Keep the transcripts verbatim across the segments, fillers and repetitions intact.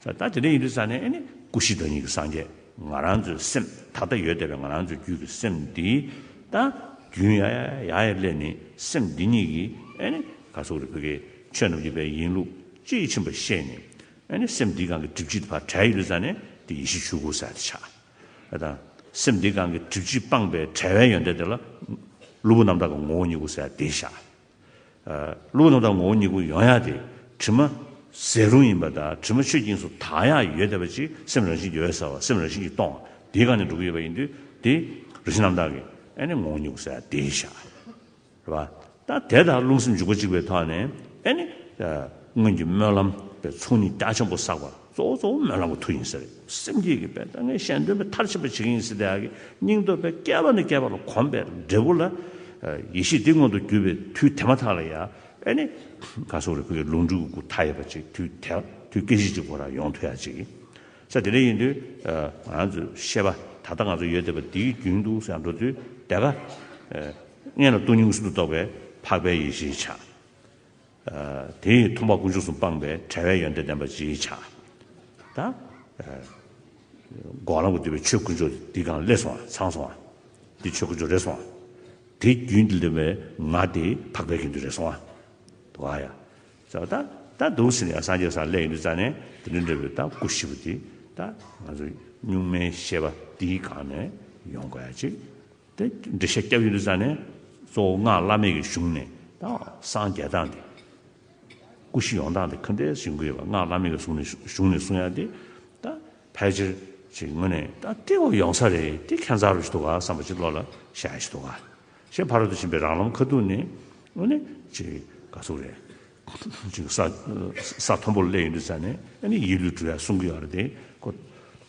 ད་དེ་འདྲ་ཡིན་དུས་ཙང་ནས་ཨ་ནི་ཀུ་ཤི་བདག་ཉིད་ཀྱི་སངས་རྒྱས་ང་རང་ཚོའི་སེམས་ད་ལྟ་ཡོད་བསྡད་པའི་ང་རང་ཚོའི་རྒྱུད་ཀྱི་སེམས་འདི་ད་རྒྱུན་ཡ་ཡ་ཡ་ཡ་སླེབས་ནས་སེམས་འདི་ཉིད་ཀྱིས་ཨ་ནི་ག་སོག་རེ་བོད་ཀྱི་ཆོས་རྣམས་ཀྱི་པའི་ཡིན་ལུགས་དཔྱིས་ཕྱིན་པ་ཤེས་ནས་ཨ་ནི་སེམས་འདི་གང་གི་སྒྲིབ་བྱེད་དེ་ཕར་བྲལ་ཡོད་དུས་ཙང་ནས་དེ་ཡེ་ཤེས་ཆོས་སྐུ་ཟེར་དེ་ཆགས། ཨ་ད་སེམས་འདི་གང་གི་སྒྲིབ་བྱེད་སྤངས་པའི་བྲལ་བའི་ཡོན་ཏན་དེ་ལ་གློ་བུར་རྣམ་དག་གི་ངོ་བོ་ཉིད་སྐུ་ཟེར་དེ་བཞག། ཨ་གློ་བུར་རྣམ་དག་ངོ་བོ་ཉིད་སྐུ་ཡོང་ཡ་དེ་དྲི་མ་ཟད་རུང་ཡིན་པ་དང་དྲི་མ་ཆོས་ཀྱི་དབྱིངས་སུ་དག་ཡ་ཡོད་བསྡད་པ་ཅིག་སེམས་རང་བཞིན་གྱིས་འོད་གསལ་བ་སེམས་རང་བཞིན་གྱིས་སྟོང་བ་དེའི་སྒང་ནས་འགྲོ་གི་ཡོད་པ་ཡིན་དུས་དེ་རང་བཞིན་རྣམ་དག་གི་ཨ་ནི་ངོ་བོ་ཉིད་སྐུ་ཟེར་དེ་བཞག། རེད་བ། ད་དེ་དང་རླུང་སེམས་འཇུག་པ་གཅིག་པའི་ཐོག་ནས་ཨེ་ནི། སྔོན་གྱི་སྨོན་ལམ་པའི་ཚོགས་གཉིས་རྒྱ་ཆེན་པོ་བསགས་པ་གཙོ་བོ་གཙོ་བོ་སྨོན་ལམ་གྱི་མཐུ་ཡིན་ཟེར། སེམས་བསྐྱེད་ཀྱི་དཔེ་ད་ངས་གཞན་དོན་པའི་མཐར་ཕྱིན་པ་བྱེད་ཀྱི་ཡིན་ཟེར་དེ་ཡག་གི་སྙིང་སྟོབས་པའི་བསྐལ་པ་ནས་བསྐལ་པ་ལ་གོམས་པའི་འབྲས་བུ་ལ། ཡེ་ཤེས་འདི་མངོན་དུ་གྱུར་པའི་དུས་དེ་མ་ཐག་ལ་ཡ་ཨེ་ནི། ག་སོག་རེ་བོད་ཀྱི་ལོངས་སྤྲུལ་གྱི་སྐུ་མཐའ་ཡས་པ་ཅིག་དུས་དེ་དུས་སྐད་ཅིག་གཅིག་ཁོ་རང་ཡོང་ཐུབ་ཡག་ཅིག་ས་དེ་འདྲ་ཡིན་དུས། ང་ཚོའི་ཤེས་པ་ད་ལྟ་ང་ཚོ་ཡོད་བསྡད་པ་འདིའི་རྒྱུན་དུ་ཟེར་འགྲོ་དུས་དེ་ག་སྔོན་ལ་སྟོང་ཉིད་མངོན་སུམ་དུ་རྟོགས་པའི་འཕགས་པའི་ཡེ་ཤེས་ཆགས། དེ་ཡི་མཐོང་སྤང་དཀོན་མཆོག་གསུམ་སྤངས་པའི་བྲལ་བའི་ཡོན་ཏན་ལྡན་པ་ཅིག་ཆགས། ད་འགོག་ལམ་གྱི་འདུས་པའི་ཆོས་དཀོན་མཆོག་འདི་གང་སླེབས་སོང་བ་ཚང་སོང་བ། འདི་ཆོས་དཀོན་མཆོག་རེད་སོང་བ། དེ་རྒྱུན་དུ་སླེབས་པའི་ང་དེ་འཕགས་པའི་དགེ་འདུན་རེད་སོང་བ། འདུག་ཨ་ཡ། ཟེར་བ་ད་ད་འདུག་ཟེར་ནས་སངས་རྒྱས་སར་སླེབས་ཡོང་དུས་ཙ་ནས་དེ་འདྲ་འདྲ་བའི་ད་སྐུ་ཞི་བ་དེ་ད་ང་ཚོའི་གཉུག་མའི་ཤེས་པ་དེའི་སྒང་ནས་ཡོང་དགོས་ཡ་ཅིག་དེ་འགྲེལ་བཤད་བརྒྱབ་ཡོང་དུས་ཙ་ནས་གཙོ་བོ་སྔགས་བླ་མེད་ཀྱི་གཞུང་ནས་ད་སངས་རྒྱས་སྟངས་དེ་སྐུ་ཞི་ཡོང་སྟངས་དེ་ག་འདྲས་ཡོང་གི་ཡོད་པ་སྔགས་བླ་མེད་ཀྱི་གཞུང་ནས་གཞུང་ནས་གསུང་ཡ་དེ་ད་ཕལ་ཆེར་ཅིག་དངོས་གནས་ད་དེ་འོ་ཡོང་ས་རེད་དེ་ཁྱད་མཚར་རུ་ཞིག་འདུག་ག་བསམ་པ་ཅིག་བློ་ལ་ཤར་ཡ་ཞིག་འདུག་ག་ཞེས་ཕ་རོལ་ཏུ་ཕྱིན་པའི་རང་ལམ་ཁ་ཐུག་ནས་དངོས་གནས་ཅིག་ག་ཟེར་རེད། ཅིག་ས་ས་མཐོན་པོར་སླེབས་ཡོང་དུས་ཙ་ནས་ཨ་ནི་ཡིད་ལུས་སྒྲུབ་ཡ་གསུང་གི་ཡོད་རེད་དེ་ཁོ་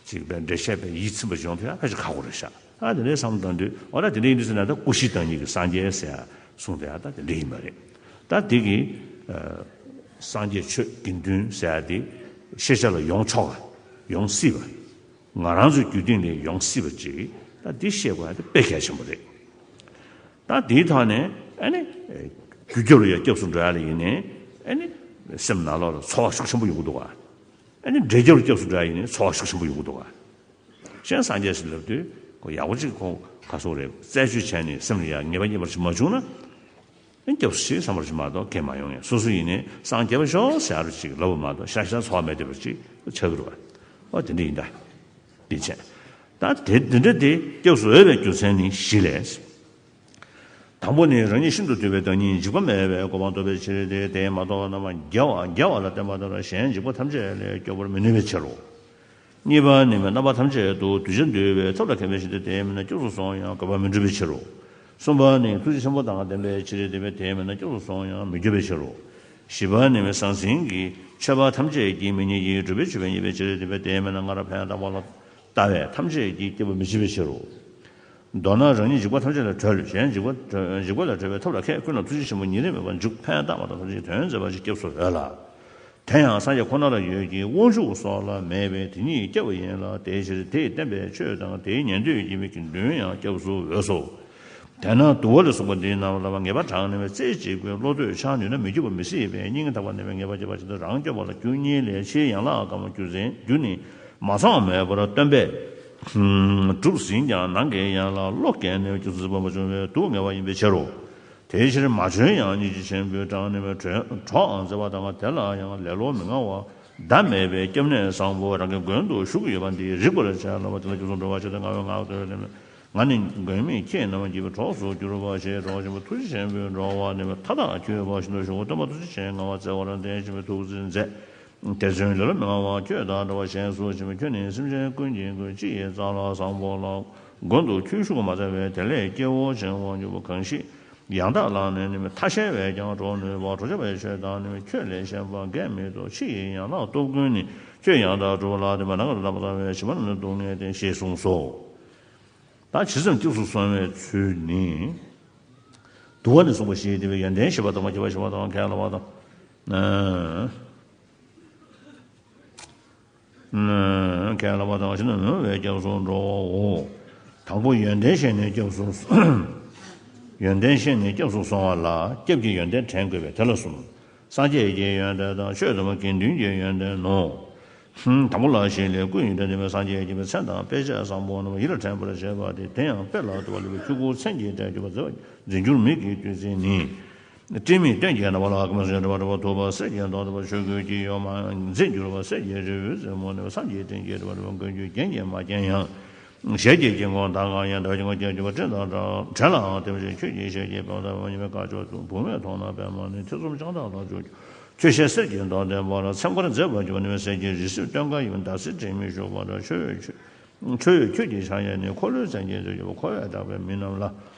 ཅིག་པའི་འགྲེལ་བཤད་པའི་ཡིད་ཚིམ་པ་ཅིག་ཡོང་ཐུབ་ཡ་ཕལ་ཆེར་ཁག་པོ་རེད་ཤག་ཨ་དེ་འདྲའི་བསམ་བློ་བཏང་དུས་འོ་ད་དེ་འདྲ་ཡིན་དུས་ཙ་ན་ད་སྐུ་ཞི་བདག་ཉིད་ཀྱི་སངས་རྒྱས་ཟེར་ཡ་གསུང་དེ་ཡ་ད་དེ་འདྲ་ཡིན་པ་རེད། ད་དེ་གི་སངས་རྒྱས་ཆོས་དགེ་འདུན་ཟེར་ཡ་དེ་ཤེས་བྱ་ལ་ཡོང་ཆོག་པ་ཡོང་སྲིད་པ། ང་རང་ཚོའི་རྒྱུད་སྟེང་ནས་ཡོང་སྲིད་པ་ཅིག་ད་འདི་ཤེས་དགོས་ཡ་དེ་དཔེ་གལ་ཆེན་པོ་རེད། ད་འདིའི་ཐོག་ནས་ཨ་ནི་རྒྱུ་རྒྱབ་ལ་ཡ་སྐྱབས་སུ་འགྲོ་ཡ་ལ་ཡིན་ནའི་ཨ་ནི་སེམས་ནང་ལོགས་ལ་ཚོར་བ་ཤུགས་ཆེན་པོ་ཡོང་གི་འདུག་ག་ཨ་ནི་འདྲེ་རྒྱབ་ལ་སྐྱབས་སུ་འགྲོ་ཡ་ཡིན་ནའི་ཚོར་བ་ཤུགས་ཆེན་པོ་ཡོང་གི་འདུག་ག་གཞན་སངས་རྒྱས་ཞེས་ལབ་དུས་ཁོ་ཡག་པོ་ཅིག་ཁོ་ག་སོག་རེད་རྩད་གཅོད་བྱས་ནས་སེམས་ལ་ཡ་ངེས་པ་རྙེད་པ་ཅིག་མ་བྱུང་ན། སྐྱབས་སུ་མཆི་བསམ་པ་ཅིག་མ་གཏོགས་སྐྱེ་མ་ཡོང་ངས་སོ་སོ་ཡིན་ནའི་སངས་རྒྱས་པ་ཤོག་ཟེར་རུ་ཅིག་ལབ་པ་མ་གཏོགས་ཤ་ཤ་ཚོར་བ་མེད་བསྡད་པ་ཅིག་ཆགས་ཀྱི་རེད་བ། ཨོ་དེ་འདྲ་ཡིན་ད། དེ་བྱས། ད་དེ་འདི་འདྲ་དེ་སྐྱབས་སུ་འོས་པའི་རྒྱུ་མཚན་ནི་བཞི་ལས། དང་པོ་ནི་རང་ཉིད་ཤིན་ཏུ་དུལ་བའི་བདག་ཉིད་འཇིགས་པ་མེད་པའི་གོ་འཕང་ཐོབ་པའི་ཕྱིར་ཏེ། དེས་མ་རྟོགས་པ་རྣམས་རྒྱལ་བ་རྒྱལ་བ་ལ་བརྟེན་པ་ལྟར་གཞན་འཇིགས་པ་ཐམས་ཅད་ལས་སྐྱོབ་པར་མི་ནུས་པའི་ཕྱིར་རོ། གཉིས་པ་ནི་རྣམ་པ་ཐམས་ཅད་དུ་གདུལ་བྱ་འདུལ་བའི་ཐབས་ལ་མཁས་པའི་ཕྱིར་ཏེ། དེས་མིན་ན་སྐྱབས་སུ་སོང་ཡང་དགོས་པ་མི་འགྲུབ་པའི་ཕྱིར་རོ། གསུམ་པ་ནི་ཐུགས་རྗེ་ཆེན་པོ་དང་ལྡན་པའི་ཕྱིར་ཏེ། དེས་མིན་ན་སྐྱབས་སུ་སོང་ཡང་མི་འགྱུར་བའི་ཕྱིར་རོ། བཞི་པ་ནི་ཟང་ཟིང་གི་མཆོད་པ་ཐམས་ཅད་ཀྱིས་མི་མཉེས་ཀྱི་སྒྲུབ་པའི་མཆོད་པ་མཉེས་པའི་ཕྱིར་ཏེ། དེས་མིན་ན་སྔར་ཕན་བཏགས་པ་ལ་ལྟ་བས་ཐམས་ཅད་ཀྱིས་སྐྱོབ་པ་མི་བྱེད་པའི་ཕྱིར་རོ། མདོར་ན་རང་ཉིད་འཇིགས་པ་ཐམས་ཅད་ལས་གྲོལ། གཞན་འཇིགས་པ་འཇིགས་པ་ལས་གྲོལ་བའི་ཐབས་ལ་མཁས། ཀུན་ལ་ཐུགས་རྗེ་ཆེན་པོ་ཉེ་རིང་མེད་པར་འཇུག་ཕན་བཏགས་པ་དང་ཐམས་ཅད་དོན་མཛད་པ་ཞིག་སྐྱབས་སུ་འོས་ལ། དེ་ཡང་སངས་རྒྱས་ཁོ་ན་ལ་ཡོད་ཀྱི་དབང་ཕྱུག་སོགས་ལ་མེད་པས་དེ་ཉིད་སྐྱབས་པ་ཡིན་ལ། དེའི་ཕྱིར་དེས་བསྟན་པའི་ཆོས་དང་དེའི་ཉན་ཐོས་ཀྱི་མི་དགེ་འདུན་ཡང་སྐྱབས་སུ་འོས་སོ། དེས་ན་དུ་བ་ལ་སོགས་པ་འདི་རྣམས་ལ་ངེས་པ་གྲངས་ནི་བའི་རྩེ་གཅིག་པའི་བློ་གཏོད་འཆང་ནུས་ན་མི་སྐྱོབ་པ་མི་སྲིད་པས། སྙིང་ཐག་པ་ནི་བའི་ངེས་པ་བསྐྱེད་པ་ཅན་དུ་རང་སྐྱོབ་པ་ལ་རྒྱུ་གཉིས་ལས་ཕྱིའི་ཡན་ལག་གམ་རྒྱུ་མཚན་རྒྱུ་ནི་མ་ཚང་མེད་པར་སྟོན་པས། གྲུབ་ཟིན་ཀྱང་ནང་གི་ཡན་ལག་བློ་འགལ་ནས་སྐྱབས་སུ་འཛིན་པ་མ་བྱུང་བས་སྡུག་བསྔལ་བ་ཡིན་པའི་ཕྱིར་རོ། དེའི་ཕྱིར་མ་བྱོན་ཡང་སྙིང་རྗེ་ཆེན་པོའི་གྲངས་ནི་བའི་གྲོགས་གྲོགས་མཛད་པ་དང་དེ་ལ་ཡང་ལེ་ལོ་མི་མངའ་བ་ཟླ་མེད་པའི་སྐྱབས་གནས་བཟང་པོ་རང་གི་མགོན་དུ་བཞུགས་ཡོད་པ་འདི་རིག་པར་བྱ་སླ་བ་དེ་ལ་སྐྱབས་སུ་འགྲོ་བ་ཞེས་ཏེ་ང་བས་ངག་ཏུ་ལེན། ང་ནི་མགོན་མེད་ཁྱེད་རྣམས་ཀྱི་གྲོགས་སུ་གྱུར་པ་ཞེས་གྲོགས་ཆེན་པོ་ཐུགས་རྗེ་ཆེན་པོའི་འགྲོ་བ་ནི་མཐའ་དག་འཁྱུད་པ་བཞིན་དུ་བཞུགས། སྟོན་པ་ཐུགས་རྗེ་ཆེན་ངག་དབང་རྩེ་བ་རང་བསྟན་ཆེན་པོའི་ཐུགས་བརྩེ་མཛད། དེ་ཚུན་ལེ་ལོ་མི་མངའ་བ་ཁྱོད་དང་འདྲ་བ་གཞན་སུ་ཞིག་མེད། ཁྱོད་ནི་སེམས་ཅན་ཀུན་གྱི་མགོན། སྤྱི་ཡི་རྩ་ལག་བཟང་པོ་ལ་མགོན་དུ་ཁྱོད་བཞུགས་མ་ཚད་པས་དེ་ལས་སྐྱེ་བོ་ཆེན་པོ་མྱུར་བ་གང་ཞིག་ཡང་དག་ལ་ནི་ནི་ཐ་ཤལ་བས་ཀྱང་གྲོགས་ནུས་པ། གྲོགས་བྱ་བའི་ཆོས་དང་ནི་ཁྱོད་ལས་གཞན་པ་འགལ་མི་འདུག་ཕྱི་ཡི་ཡན་ལག་སྟོབས་ཀུན་ནི་ཁྱོད་ཡང་དག་གྲུབ་པ་ལ་ནི་ནང་གི་ལ་ལ་བ་ལ་བའི་ཞི་བ་ནི་སྡུག་བསྔལ་ཏེ་ཞེས་གསུངས་སོ། ད་ཇི་ཙམ་སྐྱབས་སུ་སོང་བའི་ཚུལ་ནི། དུ་བ་ནས་གསུངས་པ་ཞེས་བསྟན་པའི་ཡོན་ཏན་བཞི་པ་དང་པོ་བཞི་པ་བཞི་པ་དང་ཁས་བླངས་པ་དང་། ཁས་བླངས་པ་དང་ཞེ་ན་ནོར་བའི་སྐྱབས་སུ་འགྲོ་བའོ། དང་པོ་ཡོན་ཏན་ཤེས་ནས་སྐྱབས་སུ། ཡོན་ཏན་ཤེས་ནས་སྐྱབས་སུ་སོང་བ་ལ་སྐྱབས་ཀྱི་ཡོན་ཏན་དྲན་དགོས་པས་དེ་ལ་གསུམ། སངས་རྒྱས་ཀྱི་ཡོན་ཏན་དང་ཆོས་དང་དགེ་འདུན་གྱི་ཡོན་ཏན་ནོ། དང་པོ་ལ་ཞིག་ལས་སྐུ་ཡི་འདྲ་དེ་བས་སངས་རྒྱས་ཀྱི་མཚན་དང་དཔེ་བྱད་བཟང་པོ་རྣམས་ཡིད་ལ་དྲན་པར་བྱེད་པ་སྟེ། དེ་ཡང་དཔེ་ལ་བསྟོད་པ་ལ་ཆོས་སྐུ་མཚན་གྱི་སྟེང་གྱུར་པ་མཛད་པ་འཛིན་གྱུར་མིག་གི་བསྟོད་ཚིག་ནི། སྤྲིན་མེད་སྟོན་གྱི་རྣམ་པ་ལ་ཀུན་སེང་འདྲ་བ་འདྲ་བ་ཐུབ་པ་གསེར་གྱི་མདོག་ལྟ་བུ་ཆོས་སྐུའི་དཀྱིལ་འོག་མ་འཛིན་གྱུར་པ་གསེར་གྱི་རི་བོའི་རྩེ་མོ་ནས་སངས་རྒྱས་སྤྲིན་གྱི་འདྲ་བ་འདྲ་བ་མགོན་ཁྱོད་རྒྱན་གྱིས་མ་བརྒྱན་ཡང་། ཞལ་གྱི་དཀྱིལ་འཁོར་མདངས་དཀར་ཡང་འདྲ་བ་དཀྱིལ་འཁོར་རྒྱན་གྱུར་པ་སྤྲིན་དང་འདྲ། བྲལ་ལའང་དེ་བཞིན་ཁྱོད་ཀྱི་ཞལ་གྱི་དཔལ་དང་ཉི་མའི་དཀར་ཕྱོགས་དུ་བུམ་པའི་མཐོང་ནས་པདྨ་ནི་ཐེ་ཚོམ་ཅང་དག་ལ་བཅུག་ཁྱོད་ཞལ་གསེར་གྱི་མདོག་ལྡན་པ་ལ་མཚན་མཁར་མཛེས་པར་གྱུར་པ་ནི་གསེར་གྱི་རི་བསིལ་སྟོན་ཁ་ཡིན། ཟླ་གསེར་སྤྲིན་མེད་བཞུགས་པ་འདྲ། ཁྱོད་ཁྱོད་ཁྱོད་ཀྱི་ཕྱག་གཡས་ནི་འཁོར་ལོའི་མཚན་གྱི་མཛོད་ཀྱི་བར་འཁོར་བས་གྲགས་པའི་མི་རྣམས་ལ་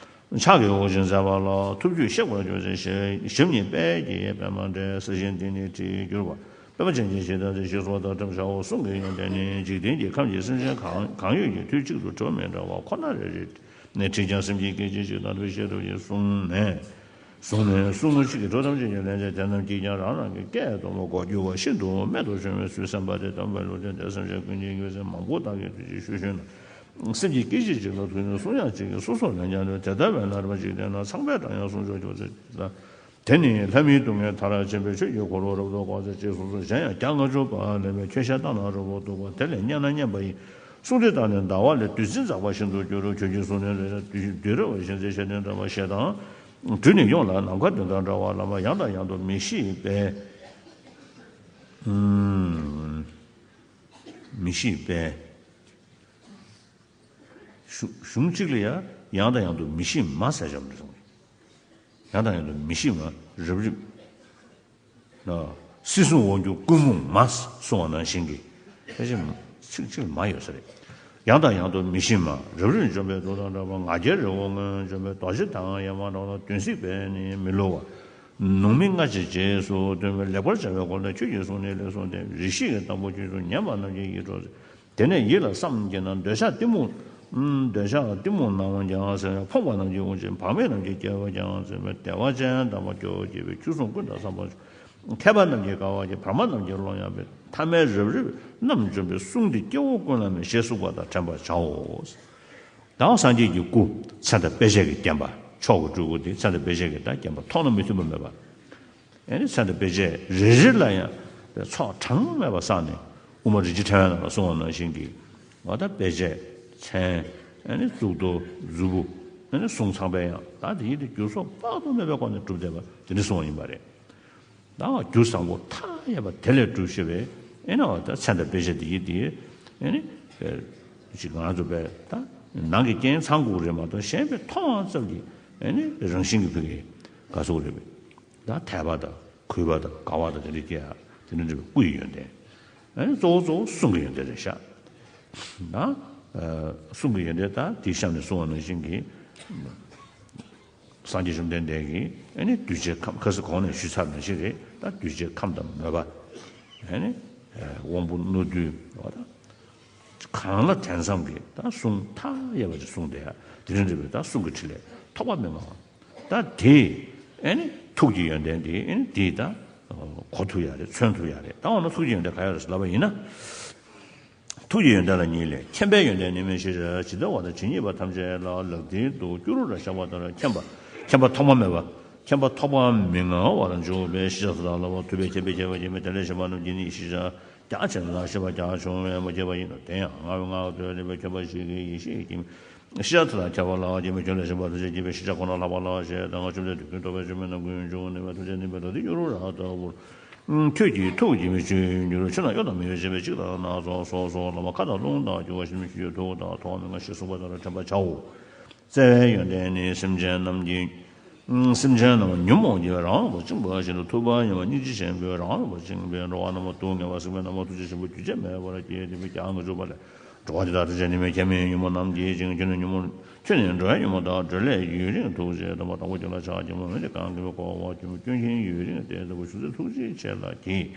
ཕྱག་གི་དབུགས་ཤིང་མཛད་པ་ལ་ཐུགས་རྒྱུད་གཤེགས་པར་གྱུར་ཅིང་ཞལ་ཞབས་གཉིས་པད་ཀྱི་པདྨ་འདྲའི་གསལ་ཤིང་ལྡན་ནི་བྲིས་གྱུར་པ། པདྨ་ཅན་གྱི་ཞལ་དང་མཛད་ཤིང་གསོལ་བ་དང་བཀྲམ་བྱའོ། གསུང་གི་ཡོན་ཏན་ནི་འཇིག་རྟེན་གྱི་ཁམས་ཀྱི་སེམས་ཅན་གང་གང་ཡོད་ཀྱི་དུས་གཅིག་ཏུ་གྲོལ་མི་འདྲ་བ་ཁོ་ན་རེ་རེ་ནས་བྲིས་ཀྱང་སེམས་ཀྱི་སྐད་ཅིག་གཅིག་དང་དུ་ཤེས་ཐུབ་ཀྱིས་གསུངས་ནས། གསུངས་ནས་གསུང་ངོ་གཅིག་གིས་གྲོགས་ཐམས་ཅད་ཀྱི་ལན་བྱས། དེ་རྣམས་ཀྱིས་ཀྱང་རང་རང་གི་སྐད་དུ་མ་གོ་འགྱུར་བ་ཤིན་ཏུ་རྨད་དུ་བྱུང་བའི་ཚུལ་གསན་པ་དེ་དམ་པའི་ལུང་བསྟན་དེ་སེམས་ཅན་ཀུན་གྱི་ཡོན་ཏན་མང་པོ་དག་གིས་དུས་གཅིག་ཤོད་ཤོད་ན། སེམས་ཀྱི་སྐད་ཅིག་གཅིག་ལ་ཐུག་ནས་གསུང་ཡང་གཅིག་གིས་སོ་སོར་ལན་ཀྱང་འདོན། དེ་ལྟ་བས་ན་རིམ་པ་གཅིག་བསྟན་ན་ཚངས་པས་དྲངས་ཡང་གསུང་ཆོག་ཆོག་ཅེས་དང་། དེ་ནི་ལྷ་མིའི་སྡུག་བསྔལ་མཐར་ཕྱིན་པའི་ཆོས་ཀྱི་འཁོར་ལོ་རབ་ཏུ་བསྐོར་ཚེ་ཅེས་གསུངས་སོ། གཞན་ཡང་བརྒྱ་ལྔ་བཅུ་པ་ལས་མེད་ཁྱོད་ཞལ་ལྟ་ན་རབ་ཏུ་སྡུག་པ་དེ་ལས་མཉེས་ན་མཉེན་པ་ཡིན། གསུང་དེ་དག་ནི་ཟླ་བ་ལས་བདུད་རྩི་འཛག་པ་བཞིན་དུ་འགྱུར་རོ། ཁྱོད་ཀྱི་གསུང་ནི་རེ་རེ་བདུད་རེ་བ་བཞིན་ཚེ་ཞལ་ནི་འདྲ་བ་ཞེས་དང་། སྦྲུལ་ནི་ཡོངས་ལ་ནམ་མཁའ་ལྡིང་དང་འདྲ་བ་ལ་མ་ཡང་དང་ཡང་དུ་མི་ཤེས་པས། མི་ཤེས་པས། གཞུང་གཅིག་ལ་ཡང་ཡང་དང་ཡང་དུ་མི་ཤེས་མ་ཟེར་བྱ་མི་གསུང་གི་ཡང་དང་ཡང་དུ་མི་ཤེས་མ་རབ་རིབ། སྲིད་གསུམ་དབང་སྒྱུར་ཀུན་འབུམ་མ་གསུང་བ་ནང་བཞིན་གྱི་ཕལ་ཆེར་ཚིག་གཅིག་མ་ཡོད་ས་རེད། ཡང་དང་ཡང་དུ་མི་ཤེས་མ་རབ་རིབ་འཇོམས་པའི་མདོག་དང་འདྲ་བ་ང་རྒྱལ་རི་བོ་སྔོན་འཇོམས་པའི་རྡོ་རྗེ་དང་ཡང་མ་འདྲ་བ་དོན་སྲིད་པས་ནི་མི་བསླུ་བ། ནོངས་མི་ལྔ་བཅས་རྗེས་སུ་སྟོན་པའི་ལེགས་པར་སྦྱར་བའི་སྒོ་ནས་ཁྱོད་ཀྱི་གསུང་ནི་ལེགས་གསུངས་ཏེ་རིགས་ཤེས་ཀྱི་དང་པོ་ཁྱོད་སུ་ཉན་པ་རྣམས་ཀྱི་ཡིད་འཕྲོག་ཟེར། དེ་ནས་ཡིད་ལ་བསམ་གྱིས་ན་འདོད་ཆགས་གཏི་མུག་འདོད་ཆགས་གཏི་མུག་རྣམས་ཀྱང་ཟེར་ཕོངས་པ་རྣམས་ཀྱི་དབུགས་འབྱིན། བག་མེད་རྣམས་ཀྱི་སྐྱེ་བོ་ཀྱང་ཟེར་བདེ་བ་ཅན་དམ་པ་སྐྱེ་བོ་སྐྱེ་བའི་ཆོས་སྲུང་ཀུན་དང་བསམ་པ་མཁས་པ་རྣམས་ཀྱི་དགའ་བ་ཀྱི་བར་མ་རྣམས་ཀྱི་ཀློང་ཡངས་པའི་ཐ་མལ་རབ་རིབ་རྣམ་འཇོམས་པའི་གསུང་འདི་སྐྱེ་བོ་ཀུན་ལ་མི་ཞེས་གསུངས་པ་དང་དྲན་པར་བྱའོ། དང་སངས་རྒྱས་ཀྱི་སྐུ་མཚན་དང་དཔེ་བྱད་ཀྱིས་བརྒྱན་པ་མཆོག་གི་སྤྲུལ་སྐུ་དེ་མཚན་དང་དཔེ་བྱད་ཀྱིས་ད་བརྒྱན་པ་མཐོང་ན་མི་མཐུན་པ་མེད་པ། ཨེ་ནི་མཚན་དང་དཔེ་བྱད་རེ་རེ་ལ་ཡང་ཚོགས་གྲངས་མེད་པ་བསགས་ནས་དབུ་མ་རིན་ཆེན་ཕྲེང་བའི་ནང་ལ་གསུངས་པ་ནང་བཞིན་གྱི་འོ་ད་དཔེ་བྱད་མཚན་ཨེ་ནི་གཙུག་ཏོར་གཟུགས་པོ་ཨེ་ནི་གསུང་ཚངས་པའི་ཡང་ད་དེ་ཡིན་དུས་རྒྱུ་ཚོགས་དཔག་ཏུ་མེད་པའི་སྒོ་ནས་གྲུབ་བསྡད་པ་དེ་འདྲ་གསུངས་པ་ཡིན་པ་རེད། ད་རྒྱུ་བཟང་པོ་མཐའ་ཡས་པ་དེ་ལས་གྲུབ་ཤེས་པའི་ཨེ་ནི་འོ་ད་མཚན་དང་དཔེ་བྱད་དེ་ཡིན་དེ་ཨེ་ནི་ཅིག་ང་ཚོ་པས་ད་ནང་གི་རྐྱེན་ཚང་དགོས་རེད་མ་གཏོགས་གཞན་པའི་མཐོང་བ་ཙམ་གྱིས་ཨེ་ནི་རང་བཞིན་གྱིས་ཕ་གི་དགའ་ཚོར་རེད་པས། ད་དད་པ་དང་གུས་པ་དང་དགའ་བ་དང་དེ་འདྲ་སྐྱེ་ཡ་དེ་འདྲ་འདྲ་བའི་སྐུ་ཡི་ཡོན་ཏན། ཨ་ནི་གཙོ་བོ་གཙོ་བོ་གསུང་གི་ཡོན་ཏན་རེད་ཤག་ད་གསུང་གི་ཡོན་ཏན་ད་དེའི་གཤམ་ནས་གསུངས་པ་ནང་བཞིན་གྱི་སངས་རྒྱས་བཅོམ་ལྡན་འདས་ཀྱིས་ཨ་ནི་གདུལ་བྱའི་ཁམས་ཁ་སང་གོང་ནས་ཞུས་ཚར་ནང་བཞིན་རེད། ད་གདུལ་བྱའི་ཁམས་དང་མོས་པ་ཨ་ནི་དབང་པོ་རྣོ་རྟུལ་བ་དང་། གང་ལ་དེང་སང་གི་ད་གསུང་མཐའ་ཡས་པ་ཅིག་གསུངས་བསྡད་ཡ་དེ་རིང་འདྲ་བའི་ད་གསུང་གི་ཕྲིན་ལས་ཐོགས་པ་མེད་མ། ད་དེ་ཨེ་ནི་ཐུགས་ཀྱི་ཡོན་ཏན་དེ་ཨེ་ནི་དེ་ད་གོ་ཐུབ་ཡ་རེད། མཚོན་ཐུབ་ཡ་རེད། ད་འོ་ན་ཐུགས་ཀྱི་ཡོན་ཏན་ག་ཡོད་རེད་ལབ་པ་ཡིན་ན། ཐུགས་ཀྱི་ཡོན་ཏན་ལ་གཉིས་ལས། མཁྱེན་པའི་ཡོན་ཏན་ནི་མི་ཤེས་ཤེས་ཇི་ལྟ་བ་དང་ཇི་སྙེད་པ་ཐམས་ཅད་ལ་ལག་མཐིལ་དུ་སྐྱུ་རུ་ར་བཞག་པ་ལྟར་མཁྱེན་པ་མཁྱེན་པ་ཐོགས་པ་མེད་པ་མཁྱེན་པ་ཐོགས་པ་མི་མངའ་བར་འཇུག་པའི་ཤེས་བྱ་ཐ་དད་ལ་བ་ཐུབ་པས་མཁྱེན་པས་མཁྱེན་པ་མཁྱེན་པའི་དེ་ལས་གཞན་པ་རྣམས་ཀྱིས་ནི་ཤེས་བྱ། རྒྱ་ཆེ་ན་ཤེས་པ་རྒྱ་ཆུང་བས་མ་ཁྱབ་པ་ཡིན་ནོ། དེ་ཡང་ལྔ་བའི་ལྔ་པོ་ཐོས་ལེན་པའི་མཁྱེན་པ་ཞིག་གིས་ཡེ་ཤེས་ཀྱི་ཤེས་བྱ་དེ་དག་ཁྱབ་པ་ལ་སྐྱེས་མི་ཁྱོད་ལས་གཞན་པ་ཐམས་ཅད་སྐྱེས་པའི་ཤེས་བྱ་ཁོ་ན་ལྷག་པ་ལ་ཞེས་དང་། བཅོམ་ལྡན་དུས་ཀུན་རྟོག་པའི་བཅོམ་པའི་ནམ་མཁའི་འཇུག་ནུས་པ་ཐམས་ཅད་ནུས་པའི་དག་མཐའི་སྐྱུ་རུ་ར་ལྟ་བུར། ཁྱོད་ཀྱིས་ཐུགས་ཀྱིས་མི་ཆོད་འགྱུར་རོ། ཕྱི་ནང་གཡོ་དང་མི་གཡོ་བྱེད་པའི་གཅིག་དང་སྣ་ཚོགས་སོ་སོ་ལ་མ་ཁ་དང་རླུང་དང་རྒྱུ་བ་ཤིན་ཏུ་ཆུ་ཡོད་ཐུག་དང་ཐོག་མི་མངའ་ཞེས་གསུངས་པ་ལྟར་དྲན་པར་བྱའོ། བརྩེ་བའི་ཡོན་ཏན་ནི་སེམས་ཅན་རྣམས་ཀྱི། སེམས་ཅན་རྣམས་ཉོན་མོངས་ཀྱི་རང་དབང་པོ་བཅིངས་པ་བཞིན་དུ་ཐུབ་པ་ཉིད་སྙིང་རྗེ་ཆེན་པོས་རང་དབང་པོ་བཅིངས་པས་འགྲོ་བ་རྣམས་ལ་སྡུག་བསྔལ་བ་སེལ་བའི་རྣམ་པ་ཐུགས་རྗེ་ཆེན་པོ་རྒྱུན་ཆད་མེད་པར་བསྐྱེད་དེ་བརྒྱ་ལྔ་བཅུ་པ་ལས། འགྲོ་བ་འདི་དག་ཐམས་ཅད་ནི་མི་ཁྱབ་མི་ཉོན་མོངས་རྣམས་ཀྱིས་བཅིངས། ཁྱོད་ནི་ཉོན་མོངས་ཁྱོད་ནི་འགྲོ་བའི་ཉོན་མོངས་དག། སྒྲོལ་ལས་ཡུན་རིང་ཐུགས་རྗེས་གདམས་པ། དང་པོ་ཁྱོད་ལ་ཕྱག་འཚལ་ལོ། མི་འདི་གང་གི་འཁོར་བ་ཆུ་མོ་སྐྱོན་ཤིང་ཡུན་རིང་དེ་ལྟ་བུ་ཞུ་ཚེ་ཐུགས་རྗེ་ཆེ་ལགས་ཀྱིས།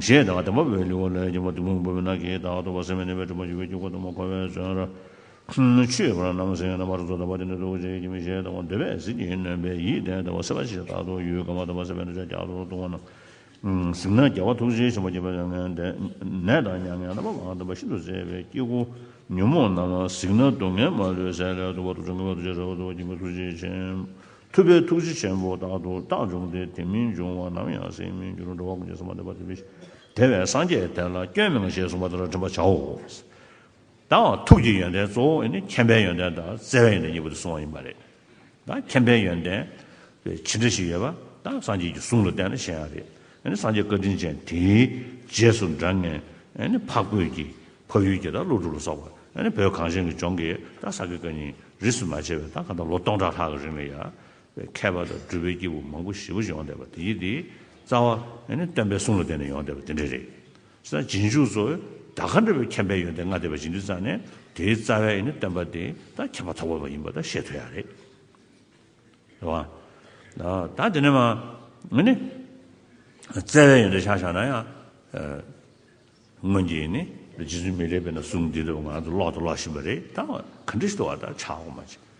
ཞེས་དང་དམ་པ་བའི་ལུས་པ་ལས་སྦྱིན་པ་བདུད་མོ་འབུམ་པའི་ནགས་ཀྱི་བདག་ཐུབ་པ་སེམས་དཔའི་ནུས་པས་སྒྲིབ་པ་འཇུག་པའི་དཀྱིལ་འཁོར་དུ་མ་འཁོར་བའི་བཙོན་ར། ཆོས་པར་རྣམ་སེང་རྣམ་པར་རྫོགས་དང་པ་དེ་ནི་ཐུགས་རྗེ་ཡིས་མི་ཤེས་དང་། འདོད་པས་ཟིལ་གྱིས་གནོན་པའི་ཡིད་བརྟན་དང་། སྲེད་པ་ཞི་རྟག་ཏུ་ཡུལ་གང་བ་དམ་པ་སེམས་དཔའི་ནུས་ཤུགས་ཀྱང་ལྟུང་བ་རྣམས། གཟིགས་ན་རྒྱལ་བ་ཐུགས་རྗེ་ཆེན་པོ་མཁྱེན་པའི་ཡོན་ཏན། ནད་དང་མྱ་ངན་རྣམ་པ་མང་དང་པོ་ཤིན་ཏུ་ཟད་པའི་དཀྱིལ་འཁོར། ཉོན་མོངས་རྣམས་གཟིགས་ན་སྡུག་བསྔལ་མ་ལུས་ཟད་ལས་ལྡོག་པ་ཐུགས་རྗེ་ངེས་པ་ཐུགས་རྗེ་རབ་ཏུ་སྐྱེས་པའི་ཐུགས་རྗེ་ཆེན། ཐུབ་པས་ཐུགས་རྗེ་ཆེན་པོ་རྟག་ཏུ་རྟག་འབྱུང་སྟེ། དེ་མིན་འབྱུང་བ་ནམ་ཡང་སྲིད་མི་འགྱུར། འགྲོ་བ་ཀུན་གྱི་སེམས་པ་བདེ་བ་ཐོབ་པའི་ཕྱིར། དེ་བས་སངས་རྒྱས་དེ་ལ་སྐྱོན་མེད་ངེས་ཞེས་གསུངས་པ་ལྟར་དྲན་པར་བྱའོ། ད་ཐུགས་ཀྱི་ཡོན་ཏན་གཙོ་བོ་ནི་མཁྱེན་པའི་ཡོན་ཏན་དང་བརྩེ་བའི་ཡོན་ཏན་གཉིས་པོ་དེ་གསུངས་པ་ཡིན་པ་རེད། ད་མཁྱེན་པའི་ཡོན་ཏན་ཇི་འདྲ་ཞིག་ཡོད་པ་ད་སངས་རྒྱས་ཀྱི་གསུང་ལ་བརྟེན་ནས་ཤེས་ཡ་རེད། ཨ་ནི་སངས་རྒྱས་བཀའ་དྲིན་ཅན་དེའི་རྗེས་སུ་འབྲང་མཁན་ཨ་ནི་འཕགས་བོད་ཀྱི་འཕགས་ཡུལ་གྱི་ད་ཀླུ་སྒྲུབ་ལ་སོགས་པ་ཨ་ནི་བོད་གངས་ཅན་གྱི་ལྗོངས་ཀྱི་ད་ས་དགེ་བཀའ་རྙིང་རིས་སུ་མ་ཆད་པའི་ད་གང་ལྟར་ལོ་སྟོང་ཕྲག་ལྷག་གི་རིང་ལ་ཡ། མཁས་པ་དང་གྲུབ་པའི་སྐྱེས་བུ་མང་པོ་ཞེ་པོ་ཅིག་ཡོང་བསྡད་པ་དེ་ཡིན་དེ། རྩ་བ་ཨ་ནི་སྟོན་པའི་གསུང་ལ་བརྟེན་ནས་ཡོང་བསྡད་པ་དེ་འདྲ་རེད། ས་རྗེས་འཇུག་ཚོས་ད་ག་འདྲ་བའི་མཁྱེན་པའི་ཡོན་ཏན་མངའ་བསྡད་པ་ཡིན་དུས་ཙང་ནས་དེའི་རྩ་བའི་ཨ་ནི་སྟོན་པ་དེ་ད་ཁྱད་པར་དོག་པ་ཡིན་པ་ད་ཤེས་ཐུབ་ཡ་རེད། རེད་བ། ད་དེ་ནས་མ་ཨ་ནི་བརྩེ་བའི་ཡོན་ཏན་ཆ་བཞག་ན་ཡང་། སྔོན་གྱི་ནི་རྗེ་བཙུན་མི་ལས་པའི་ནང་གསུང་འདི་ལྟ་བུ་ང་ཚོ་ཀློག་དང་ཀློག་བཞིན་པ་རེད་ད་ག་འདྲ་ཞིག་འདུག་བ་ད་ཆགས་འོང་མ་བྱེད།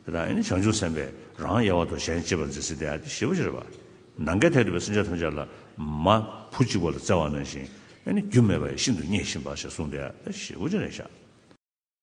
དེ་དང་ཨ་ནི་བྱང་ཆུབ་སེམས་དཔས་རང་དབྱེ་བ་དང་གཞན་གཅེས་པར་མཛད་ཟེར་དེ་ཨ་དེ་ཞེ་པོ་ཅིག་རེད་བ། ནམ་མཁའི་མཐས་གཏུགས་པའི་སེམས་ཅན་ཐམས་ཅད་ལ་མ་བུ་གཅིག་པོ་ལ་བརྩེ་བ་ནང་བཞིན་ཨ་ནི་རྒྱུ་མེད་པ་ཡང་ཤིན་ཏུ་བརྙས་བཞིན་པ་ཞེས་གསུངས་དེ་ཨ་དེ་ཞེ་པོ་ཅིག་རེད་ཤག